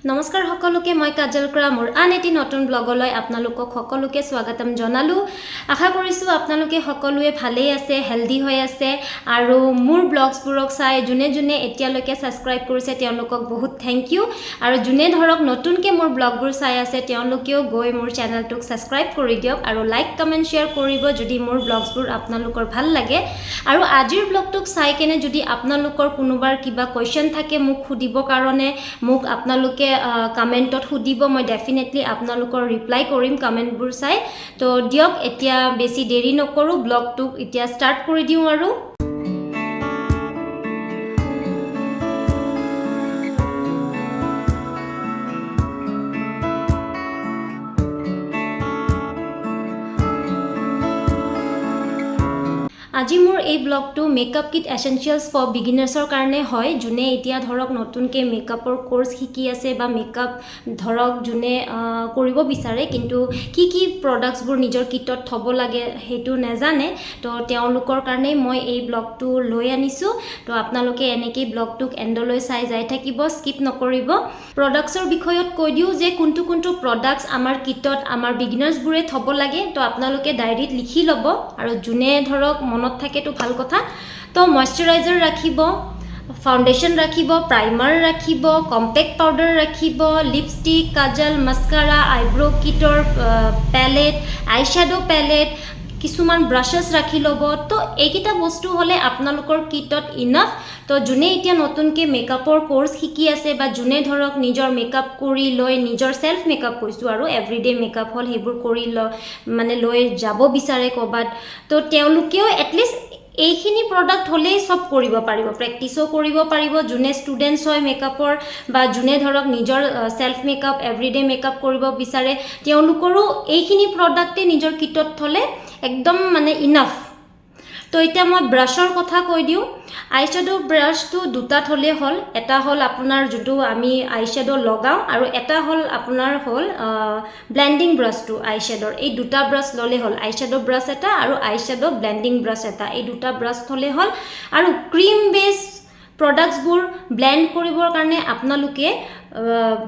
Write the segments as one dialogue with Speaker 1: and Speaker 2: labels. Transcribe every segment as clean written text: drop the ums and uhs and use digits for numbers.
Speaker 1: নমস্কাৰ সকলোকে, মই কাজল কৰা মোৰ আন এটি নতুন ব্লগলৈ আপোনালোকক সকলোকে স্বাগতম জনালোঁ। আশা কৰিছোঁ আপোনালোকে সকলোৱে ভালেই আছে, হেল্ডি হৈ আছে আৰু মোৰ ব্লগছবোৰক চাই যোনে যোনে এতিয়ালৈকে ছাবস্ক্ৰাইব কৰিছে তেওঁলোকক বহুত thank U. আৰু যোনে ধৰক নতুনকৈ মোৰ ব্লগবোৰ চাই আছে তেওঁলোকেও গৈ মোৰ চেনেলটোক ছাবস্ক্ৰাইব কৰি দিয়ক আৰু লাইক, কমেণ্ট, শ্বেয়াৰ কৰিব যদি মোৰ ব্লগছবোৰ আপোনালোকৰ ভাল লাগে। আৰু আজিৰ ব্লগটোক চাই কেনে যদি আপোনালোকৰ কোনোবাৰ কিবা কুৱেশ্যন থাকে মোক সুধিবৰ কাৰণে, মোক আপোনালোকে কমেণ্টত সুধিব। মই ডেফিনেটলি আপোনালোকৰ ৰিপ্লাই কৰিম কমেণ্টবোৰ চাই। তো দিয়ক, এতিয়া বেছি দেৰি নকৰোঁ, ব্লগটোক এতিয়া ষ্টাৰ্ট কৰি দিওঁ। আৰু আজি মোৰ এই ব্লগটো মেকআপ কিট এচেঞ্চিয়েলছ ফৰ বিগিনাৰ্ছৰ কাৰণে হয়, যোনে এতিয়া ধৰক নতুনকৈ মেকআপৰ ক'ৰ্চ শিকি আছে বা মেকআপ ধৰক যোনে কৰিব বিচাৰে কিন্তু কি কি প্ৰডাক্টছবোৰ নিজৰ কিটত থ'ব লাগে সেইটো নেজানে। তো তেওঁলোকৰ কাৰণেই মই এই ব্লগটো লৈ আনিছোঁ। তো আপোনালোকে এনেকেই ব্লগটোক এণ্ডলৈ চাই যাই থাকিব, স্কিপ নকৰিব। প্ৰডাক্টছৰ বিষয়ত কৈ দিওঁ যে কোনটো কোনটো প্ৰডাক্টছ আমাৰ কিটত আমাৰ বিগিনাৰ্ছবোৰে থ'ব লাগে। তো আপোনালোকে ডায়েৰীত লিখি ল'ব আৰু যোনে ধৰক মনত থাকেতো ভাল কথা। তো মইশ্চাৰাইজাৰ ৰাখিব, ফাউণ্ডেশ্যন ৰাখিব, প্ৰাইমাৰ ৰাখিব, কম্পেক্ট পাউডাৰ ৰাখিব, লিপষ্টিক, কাজল, মাস্কাৰা, আইব্ৰ' কিটৰ পেলেট, আই শ্বেড' পেলেট, কিছুমান ব্ৰাছেছ ৰাখি ল'ব। তো এইকেইটা বস্তু হ'লে আপোনালোকৰ কিটত ইনাফ। তো যোনে এতিয়া নতুনকৈ মেকআপৰ ক'ৰ্চ শিকি আছে বা যোনে ধৰক নিজৰ মেকআপ কৰি লৈ নিজৰ চেল্ফ মেকআপ কৈছোঁ আৰু এভৰিডে মেকআপ হ'ল সেইবোৰ কৰি ল মানে লৈ যাব বিচাৰে ক'ৰবাত, তো তেওঁলোকেও এটলিষ্ট এইখিনি প্ৰডাক্ট হ'লেই চব কৰিব পাৰিব, প্ৰেক্টিছো কৰিব পাৰিব। যোনে ষ্টুডেণ্টছ হয় মেকআপৰ বা যোনে ধৰক নিজৰ চেল্ফ মেকআপ, এভৰিডে মেকআপ কৰিব বিচাৰে, তেওঁলোকৰো এইখিনি প্ৰডাক্টে নিজৰ কিটত থ'লে একদম মানে ইনাফ। তো এতিয়া মই ব্ৰাছৰ কথা কৈ দিওঁ। আই শ্বেড' ব্ৰাছটো দুটা থ'লেই হ'ল। এটা হ'ল আপোনাৰ যোনটো আমি আই শ্বেড' লগাওঁ আৰু এটা হ'ল আপোনাৰ হ'ল ব্লেণ্ডিং ব্ৰাছটো আই শ্বেডৰ। এই দুটা ব্ৰাছ ল'লেই হ'ল, আই শ্বেড' ব্ৰাছ এটা আৰু আই শ্বেড' ব্লেণ্ডিং ব্ৰাছ এটা, এই দুটা ব্ৰাছ থ'লেই হ'ল। আৰু ক্ৰীম বেছ প্ৰডাক্টছবোৰ ব্লেণ্ড কৰিবৰ কাৰণে আপোনালোকে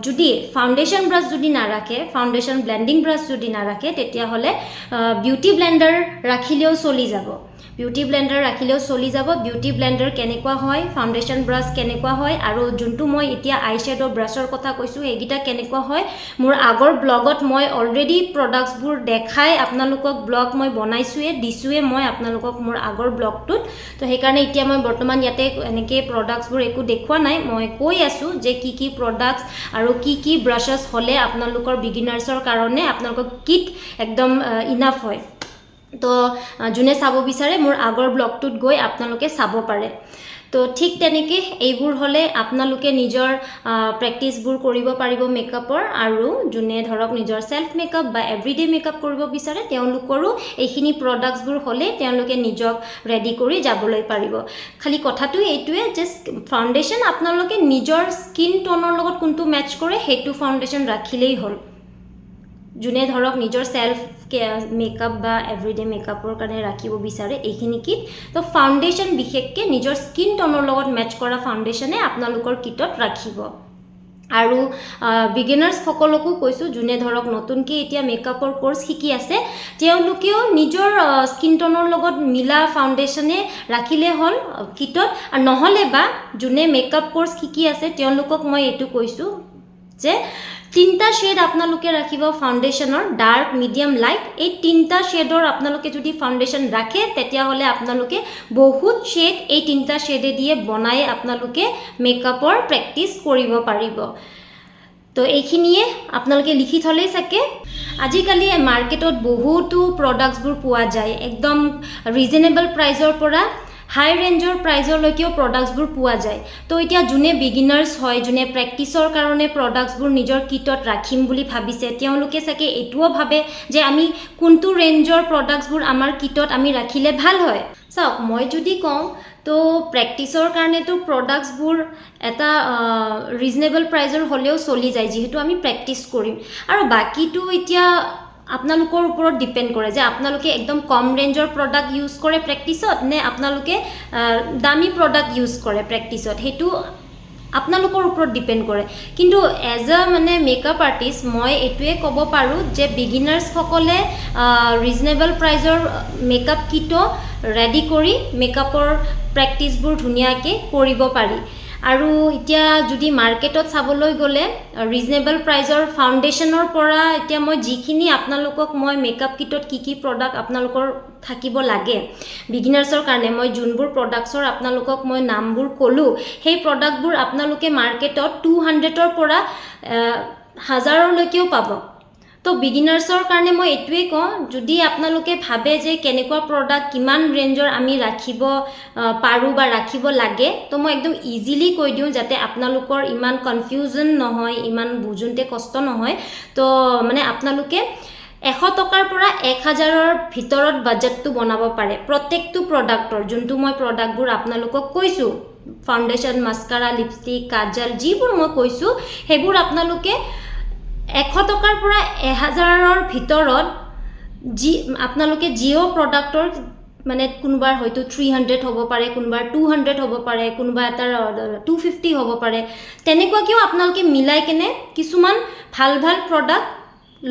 Speaker 1: যদি ফাউণ্ডেশ্যন ব্ৰাছ যদি নাৰাখে, ফাউণ্ডেশ্যন ব্লেণ্ডিং ব্ৰাছ যদি নাৰাখে, তেতিয়াহ'লে বিউটি ব্লেণ্ডাৰ ৰাখিলেও চলি যাব। বিউটি ব্লেণ্ডাৰ ৰাখিলেও চলি যাব। বিউটি ব্লেণ্ডাৰ কেনেকুৱা হয়, ফাউণ্ডেশ্যন ব্ৰাছ কেনেকুৱা হয় আৰু যোনটো মই এতিয়া আই শ্বেডৰ ব্ৰাছৰ কথা কৈছোঁ সেইকেইটা কেনেকুৱা হয়, মোৰ আগৰ ব্লগত মই অলৰেডি প্ৰডাক্টছবোৰ দেখাই আপোনালোকক ব্লগ মই বনাইছোঁৱে, দিছোঁৱে মই আপোনালোকক মোৰ আগৰ ব্লগটোত। তো সেইকাৰণে এতিয়া মই বৰ্তমান ইয়াতে এনেকৈ প্ৰডাক্টছবোৰ একো দেখুওৱা নাই। মই কৈ আছোঁ যে কি কি প্ৰডাক্টছ আৰু কি কি ব্ৰাছেছ হ'লে আপোনালোকৰ বিগিনাৰ্ছৰ কাৰণে আপোনালোকৰ কিট একদম ইনাফ হয়। তো যোনে চাব বিচাৰে মোৰ আগৰ ব্লগটোত গৈ আপোনালোকে চাব পাৰে। তো ঠিক তেনেকৈ এইবোৰ হ'লে আপোনালোকে নিজৰ প্ৰেক্টিছবোৰ কৰিব পাৰিব মেকআপৰ। আৰু যোনে ধৰক নিজৰ চেল্ফ মেকআপ বা এভৰিডে মেকআপ কৰিব বিচাৰে তেওঁলোকৰো এইখিনি প্ৰডাক্টছবোৰ হ'লে তেওঁলোকে নিজক ৰেডি কৰি যাবলৈ পাৰিব। খালি কথাটো এইটোৱে যে ফাউণ্ডেশ্যন আপোনালোকে নিজৰ স্কিন টনৰ লগত কোনটো মেটচ কৰে সেইটো ফাউণ্ডেশ্যন ৰাখিলেই হ'ল। যোনে ধৰক নিজৰ চেল্ফ মেকআপ বা এভৰিডে মেকআপৰ কাৰণে ৰাখিব বিচাৰে এইখিনি কিট, তো ফাউণ্ডেশ্যন বিশেষকৈ নিজৰ স্কিন টনৰ লগত মেটচ কৰা ফাউণ্ডেশ্যনে আপোনালোকৰ কিটত ৰাখিব। আৰু বিগিনাৰ্ছসকলকো কৈছোঁ, যোনে ধৰক নতুনকৈ এতিয়া মেকআপৰ ক'ৰ্চ শিকি আছে তেওঁলোকেও নিজৰ স্কিন টনৰ লগত মিলা ফাউণ্ডেশ্যনে ৰাখিলে হ'ল কিটত। আৰু নহ'লে বা যোনে মেকআপ ক'ৰ্চ শিকি আছে তেওঁলোকক মই এইটো কৈছোঁ যে তিনিটা শ্বেড আপোনালোকে ৰাখিব ফাউণ্ডেশ্যনৰ, ডাৰ্ক, মিডিয়াম, লাইট। এই তিনিটা শ্বেডৰ আপোনালোকে যদি ফাউণ্ডেশ্যন ৰাখে তেতিয়াহ'লে আপোনালোকে বহুত শ্বেড এই তিনিটা শ্বেডে দিয়ে বনাই আপোনালোকে মেকআপৰ প্ৰেক্টিচ কৰিব পাৰিব। তো এইখিনিয়ে আপোনালোকে লিখি থ'লেই চাগে। আজিকালি মাৰ্কেটত বহুতো প্ৰডাক্টছবোৰ পোৱা যায়, একদম ৰিজনেবল প্ৰাইজৰ পৰা হাই ৰেঞ্জৰ প্ৰাইজলৈকেও প্ৰডাক্টছবোৰ পোৱা যায়। তো এতিয়া যোনে বিগিনাৰ্ছ হয়, যোনে প্ৰেক্টিছৰ কাৰণে প্ৰডাক্টছবোৰ নিজৰ কিটত ৰাখিম বুলি ভাবিছে, তেওঁলোকে চাগে এইটোও ভাবে যে আমি কোনটো ৰেঞ্জৰ প্ৰডাক্টছবোৰ আমাৰ কিটত আমি ৰাখিলে ভাল হয়। চাওক, মই যদি কওঁ তো প্ৰেক্টিছৰ কাৰণেতো প্ৰডাক্টছবোৰ এটা ৰিজনেবল প্ৰাইজৰ হ'লেও চলি যায়, যিহেতু আমি প্ৰেক্টিছ কৰিম। আৰু বাকীটো এতিয়া আপোনালোকৰ ওপৰত ডিপেণ্ড কৰে যে আপোনালোকে একদম কম ৰেঞ্জৰ প্ৰডাক্ট ইউজ কৰে প্ৰেক্টিছত নে আপোনালোকে দামী প্ৰডাক্ট ইউজ কৰে প্ৰেক্টিছত, সেইটো আপোনালোকৰ ওপৰত ডিপেণ্ড কৰে। কিন্তু এজ আ মানে মেকআপ আৰ্টিষ্ট মই এইটোৱে ক'ব পাৰোঁ যে বিগিনাৰ্ছসকলে ৰিজনেবল প্ৰাইজৰ মেকআপ কিটো ৰেডি কৰি মেকআপৰ প্ৰেক্টিছবোৰ ধুনীয়াকৈ কৰিব পাৰি। আৰু এতিয়া যদি মাৰ্কেটত চাবলৈ গ'লে ৰিজনেবল প্ৰাইজৰ ফাউণ্ডেশ্যনৰ পৰা, এতিয়া মই যিখিনি আপোনালোকক মই মেকআপ কিটত কি কি প্ৰডাক্ট আপোনালোকৰ থাকিব লাগে বিগিনাৰ্ছৰ কাৰণে, মই যোনবোৰ প্ৰডাক্টছৰ আপোনালোকক মই নামবোৰ ক'লোঁ, সেই প্ৰডাক্টবোৰ আপোনালোকে মাৰ্কেটত 200ৰ পৰা হাজাৰলৈকেও পাব। তো বিগিনাৰ্ছৰ কাৰণে মই এইটোৱেই কওঁ, যদি আপোনালোকে ভাবে যে কেনেকুৱা প্ৰডাক্ট কিমান ৰেঞ্জৰ আমি ৰাখিব পাৰোঁ বা ৰাখিব লাগে, তো মই একদম ইজিলি কৈ দিওঁ যাতে আপোনালোকৰ ইমান কনফিউজন নহয়, ইমান বুজোঁতে কষ্ট নহয়। তো মানে আপোনালোকে 100 টকাৰ পৰা 1000ৰ ভিতৰত বাজেটটো বনাব পাৰে প্ৰত্যেকটো প্ৰডাক্টৰ। যোনটো মই প্ৰডাক্টবোৰ আপোনালোকক কৈছোঁ, ফাউণ্ডেশ্যন, মাস্কাৰা, লিপষ্টিক, কাজল, যিবোৰ মই কৈছোঁ, সেইবোৰ আপোনালোকে 100 টকাৰ পৰা 1000ৰ ভিতৰত যি আপোনালোকে জিঅ' প্ৰডাক্টৰ, মানে কোনোবাৰ হয়তো 300 হ'ব পাৰে, কোনোবাৰ 200 হ'ব পাৰে, কোনোবা এটাৰ 250 হ'ব পাৰে, তেনেকুৱাকৈও আপোনালোকে মিলাই কেনে কিছুমান ভাল ভাল প্ৰডাক্ট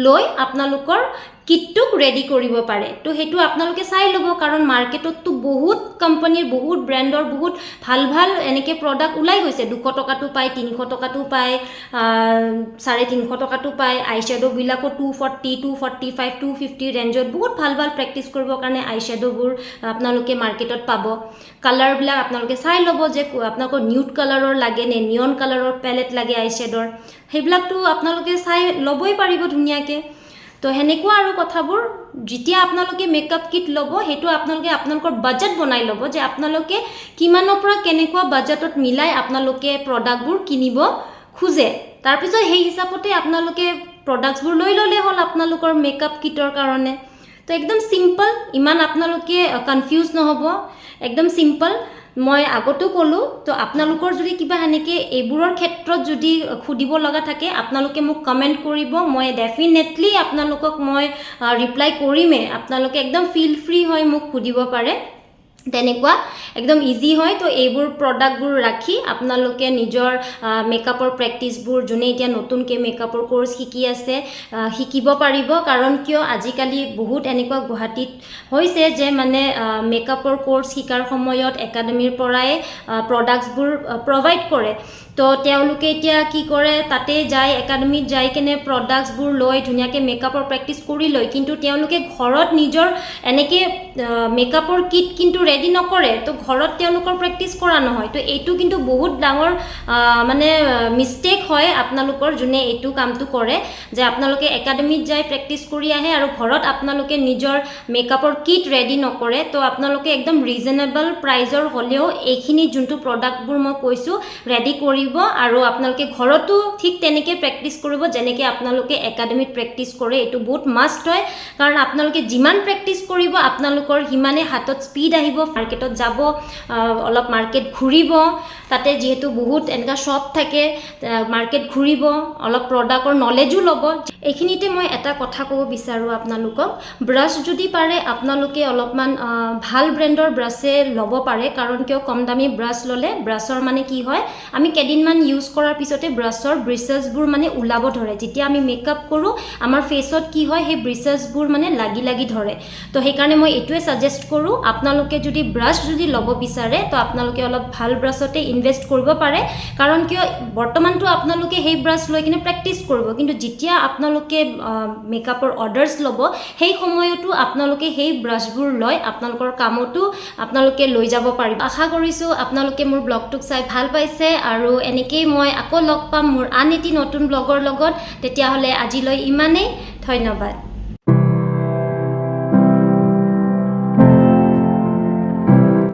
Speaker 1: লৈ আপোনালোকৰ কিটটোক ৰেডি কৰিব পাৰে। তো সেইটো আপোনালোকে চাই ল'ব, কাৰণ মাৰ্কেটততো বহুত কোম্পানীৰ, বহুত ব্ৰেণ্ডৰ বহুত ভাল ভাল এনেকৈ প্ৰডাক্ট ওলাই গৈছে। 200 টকাতো পায়, 300 টকাতো পায়, 350 টকাতো পায়। আই শ্বেড'বিলাকো 240, 245, 250 ৰেঞ্জত বহুত ভাল ভাল প্ৰেক্টিছ কৰিবৰ কাৰণে আই শ্বেড'বোৰ আপোনালোকে মাৰ্কেটত পাব। কালাৰবিলাক আপোনালোকে চাই ল'ব যে আপোনালোকৰ নিউড কালাৰৰ লাগে নে নিয়ন কালাৰৰ পেলেট লাগে আই শ্বেডৰ, সেইবিলাকতো আপোনালোকে চাই ল'বই পাৰিব ধুনীয়াকৈ। তো সেনেকুৱা আৰু কথাবোৰ, যেতিয়া আপোনালোকে মেকআপ কিট ল'ব, সেইটো আপোনালোকে আপোনালোকৰ বাজেট বনাই ল'ব যে আপোনালোকে কিমানৰ পৰা কেনেকুৱা বাজেটত মিলাই আপোনালোকে প্ৰডাক্টবোৰ কিনিব খোজে। তাৰপিছত সেই হিচাপতে আপোনালোকে প্ৰডাক্টছবোৰ লৈ ল'লে হ'ল আপোনালোকৰ মেকআপ কিটৰ কাৰণে। তো একদম চিম্পল, ইমান আপোনালোকে কনফিউজ নহ'ব, একদম চিম্পল। মই আগতো ক'লোঁ। তো আপোনালোকৰ যদি কিবা সেনেকৈ এইবোৰৰ ক্ষেত্ৰত যদি সুধিব লগা থাকে, আপোনালোকে মোক কমেণ্ট কৰিব। মই ডেফিনেটলি আপোনালোকক মই ৰিপ্লাই কৰিমেই। আপোনালোকে একদম ফিল ফ্ৰী হৈ মোক সুধিব পাৰে। তেনেকুৱা একদম ইজি হয়। তো এইবোৰ প্ৰডাক্টবোৰ ৰাখি আপোনালোকে নিজৰ মেকআপৰ প্ৰেক্টিছবোৰ, যোনে এতিয়া নতুনকৈ মেকআপৰ ক'ৰ্চ শিকি আছে, শিকিব পাৰিব। কাৰণ কিয়, আজিকালি বহুত এনেকুৱা গুৱাহাটীত হৈছে যে মানে মেকআপৰ ক'ৰ্চ শিকাৰ সময়ত একাডেমীৰ পৰাই প্ৰডাক্টছবোৰ প্ৰভাইড কৰে। তো তেওঁলোকে এতিয়া কি কৰে, তাতে যায়, একাডেমীত যাই কেনে প্ৰডাক্টছবোৰ লৈ ধুনীয়াকৈ মেকআপৰ প্ৰেক্টিছ কৰি লয়, কিন্তু তেওঁলোকে ঘৰত নিজৰ এনেকৈ মেকআপৰ কিট কিন্তু ৰেডি নকৰে। তো ঘৰত তেওঁলোকৰ প্ৰেক্টিছ কৰা নহয়। তো এইটো কিন্তু বহুত ডাঙৰ মানে মিষ্টেক হয় আপোনালোকৰ, যোনে এইটো কামটো কৰে যে আপোনালোকে একাডেমীত যাই প্ৰেক্টিছ কৰি আহে আৰু ঘৰত আপোনালোকে নিজৰ মেকআপৰ কিট ৰেডি নকৰে। তো আপোনালোকে একদম ৰিজনেবল প্ৰাইজৰ হ'লেও এইখিনি যোনটো প্ৰডাক্টবোৰ মই কৈছোঁ ৰেডি কৰিব আৰু আপোনালোকে ঘৰতো ঠিক তেনেকৈ প্ৰেক্টিছ কৰিব যেনেকৈ আপোনালোকে একাডেমীত প্ৰেক্টিছ কৰে। এইটো বহুত মাষ্ট হয়, কাৰণ আপোনালোকে যিমান প্ৰেক্টিছ কৰিব, আপোনালোকৰ সিমানে হাতত স্পীড আহিব। মাৰ্কেটত যাব, অলপ মাৰ্কেট ঘূৰিব, তাতে যিহেতু বহুত এনেকুৱা শ্বপ থাকে, মাৰ্কেট ঘূৰিব, অলপ প্ৰডাক্টৰ নলেজো ল'ব। এইখিনিতে মই এটা কথা ক'ব বিচাৰোঁ আপোনালোকক, ব্ৰাছ যদি পাৰে আপোনালোকে অলপমান ভাল ব্ৰেণ্ডৰ ব্ৰাছে ল'ব পাৰে। কাৰণ কিয়, কম দামী ব্ৰাছ ল'লে ব্ৰাছৰ মানে কি হয়, আমি কেইদিনমান ইউজ কৰাৰ পিছতে ব্ৰাছৰ ব্ৰিচেছবোৰ মানে ওলাব ধৰে। যেতিয়া আমি মেকআপ কৰোঁ, আমাৰ ফেচত কি হয়, সেই ব্ৰিচেছবোৰ মানে লাগি লাগি ধৰে। তো সেইকাৰণে মই এইটোৱে ছাজেষ্ট কৰোঁ, আপোনালোকে যদি ব্ৰাছ যদি ল'ব বিচাৰে, তো আপোনালোকে অলপ ভাল ব্ৰাছতে ইনভেষ্ট কৰিব পাৰে। কাৰণ কিয়, বৰ্তমানটো আপোনালোকে সেই ব্ৰাছ লৈ কিনে প্ৰেক্টিছ কৰিব, কিন্তু যেতিয়া আপোনালোকে মেকআপৰ অৰ্ডাৰ্ছ ল'ব, সেই সময়তো আপোনালোকে সেই ব্ৰাছবোৰ লৈ আপোনালোকৰ কামতো আপোনালোকে লৈ যাব পাৰিব। আশা কৰিছোঁ আপোনালোকে মোৰ ব্লগটোক চাই ভাল পাইছে আৰু এনেকেই মই আকৌ লগ পাম মোৰ আন এটি নতুন ব্লগৰ লগত। তেতিয়াহ'লে আজিলৈ ইমানেই, ধন্যবাদ।